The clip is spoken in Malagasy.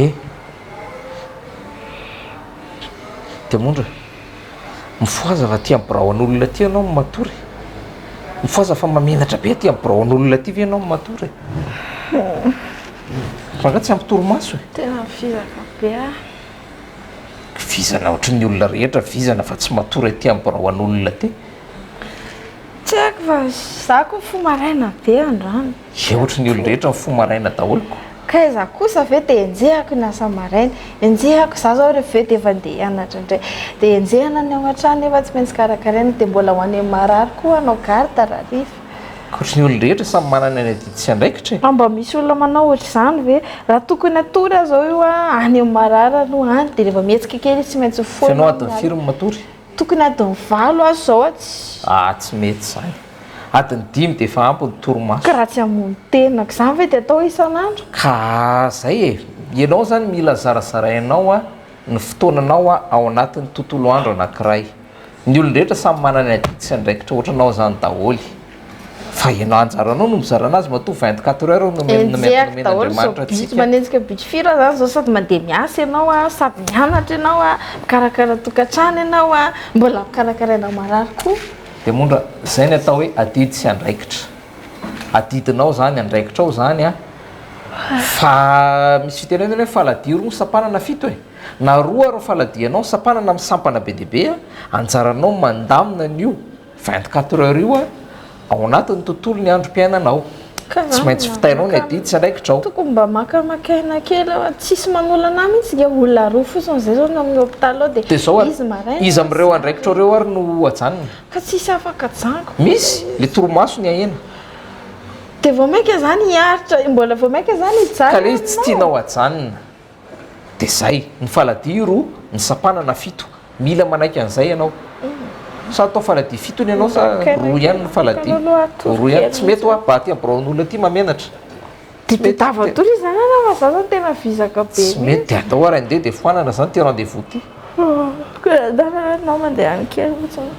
Eh! Diamondra, mifohaza fa aty amin'ny biraon'olona aty ianao no matory e. Mifohaza fa mahamenatra be aty amin'ny biraon'olona aty ve ianao no matory e. Fa angaha tsy ampy torimaso e? Tena vizaka be aho. Vizana ohatry ny olona rehetra vizana fa tsy matory aty amin'ny biraon'olona aty. Tsy haiko fa za koa mifoha maraina be androany. Ie ohatry ny olon-drehetra mifoha maraina daholo ko. Ka iza kosa ve dia enjehako ny asa maraina, enjehako, za zao rehefa avy eo dia efa andeha hianatra indray, dia enjehana ny ao an-trano nefa tsy maintsy karakaraina, dia mbola ho any amin'ny marary koa hanao garde rahariva. Ka ohatry ny olon-drehetra samy manana ny adidy sy andraikitra e. Fa mba misy olona manao ohatr'izany ve? Raha tokony hatory aho zao io an, any amin'ny marary aloha any, dia rehefa mihetsika kely izy tsy maintsy mifoha Fa ianao adiny firy no matory? Tokony adiny valo aho zao a tsy. Ah tsy mety izany. Adiny dimy dia efa ampy ny torimaso. Ka raha tsy hamono tena ko zany ve dia atao isan'andro? Ka zay e! Ianao zany mila zarazarainao a ny fotoananao a ao anatin'ny tontolo andro anakiray. Ny olon-drehetra samy manana ny adidy sy andraikitra ohatranao zany daholo. Fa ianao anjaranao no mizara anazy matoa 24 heures no Enjehiko daholo izao nomen'Andriamanitra bitro antsika. manenjika bitro firy aho zany zao sady mandeha miasa ianao a, sady mianatra ianao a, mikarakara tokantrano ianao a, mbola ampikarakaraina marary koa. Dia moa ndra zay ny atao hoe adidy sy andraikitra. Adidinao zany, andraikitrao zany a. Fa misy fitenenana hoe faladia roa sampanana fito e. Na roa ary ny faladianao, sampanana misampana be dia be a, anjaranao mandamina an'io. 24 heures io ao anatin'ny tontolo ny androm-piainanao. Tsy maintsy vitainao ny adidy sy andraikitrao. Tokony mba makamaka aina kely aho, tsisy manolana ahy mihitsy nge, olona roa fotsiny izay zao no amin'ny hôpital ao dia Dia zao ary, izy maraina iza amin'ireo andraikitrao ireo ary no ajanona? Ka tsisy afaka ajanoko. Misy, le torimaso ny ahena. Dia vao mainka izany hiaritra, mbola vao mainka izany hijaly Ka le izy tsy ianao. tianao ajanona. Dia zay, ny faladia roa, ny sampanana fito. Mila manaiky an'izay ianao. Sa atao faladia fitony ianao sa roa ihany ny faladia? Roa ihany, tsy mety hoa, mba aty amin'ny biraon'olona aty mahamenatra. Tsy mety. Tava-doza izany ianao fa za zao tena vizaka be Tsy mety, dia atao ary andeha dia foanana izany ity rendez-vous ity. Koa ianao mandeha any kely fotsiny.